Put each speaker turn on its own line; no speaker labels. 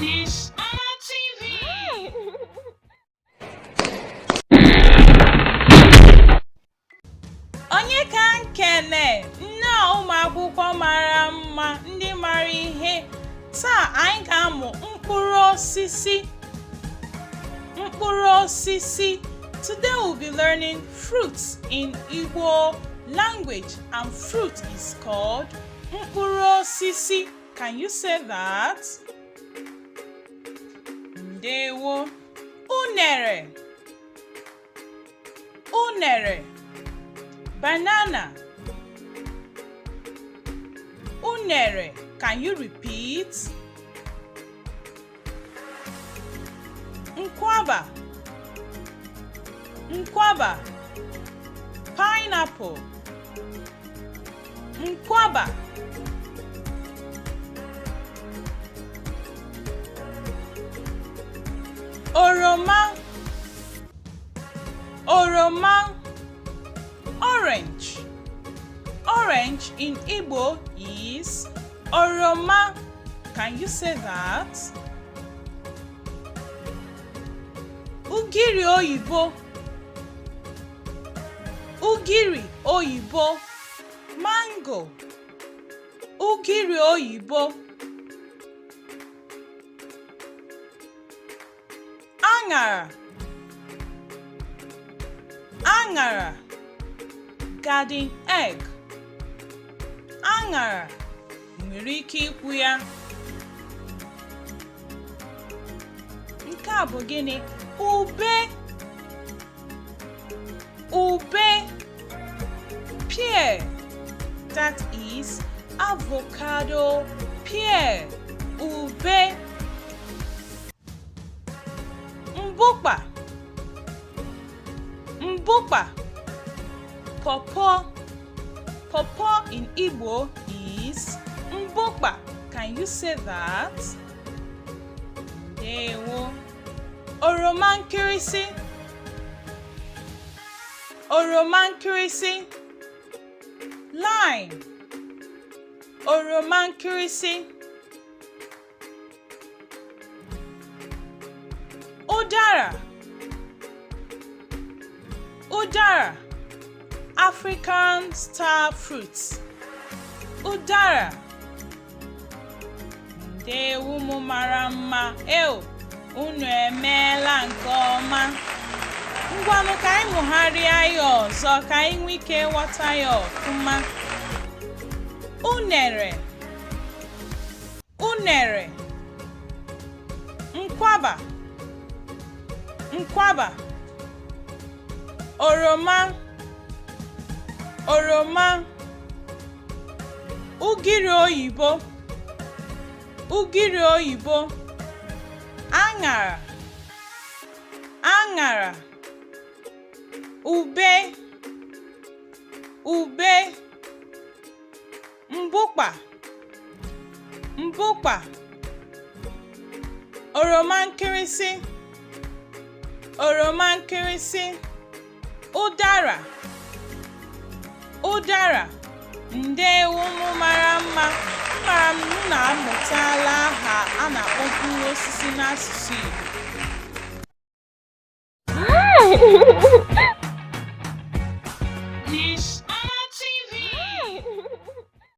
Miss Anna TV. Onye ka nkene nnọọ ụmụ akwụkwọ mara mma ndị mara ihe taa anyị ga-amụ mkpụrụ osisi mkpụrụ osisi today we'll be learning fruits in Igbo language and fruit is called mkpụrụ osisi can you say that ndewo unere unere banana unere can you repeat nkwaba nkwaba pineapple nkwaba oroma oroma orange orange in Igbo is oroma can you say that ugiri oyibo ugiri oyibo mango ugiri oyibo aṅara aṅara garden egg aṅara nwere ike ikwu ya nke a bụ gịnị ube ube pear that is avocado pear ube mbụkpa mbụkpa pawpaw pawpaw in Igbo is mbụkpa can you say that ndewo oroma nkịrịsị oroma nkịrịsị lime oroma nkịrịsị ụdara ụdara African star fruit ụdara ndewo ụmụ mara mma eo unu emeela nke ọma ngwanụ ka anyị mụgharịa ya ọzọ ka anyị nwee ike ghọta ya ọfụma unere unere nkwaba nkwaba oroma oroma ugiri oyibo ugiri oyibo aṅara aṅara ube ube mbụkpa mbụkpa oroma nkịrịsị oroma nkịrịsị ụdara ụdara ndewo ụmụ mara mma amara m na amụtala aha a na-akpọ mkpụrụ osisi n'asụsụ Igbo.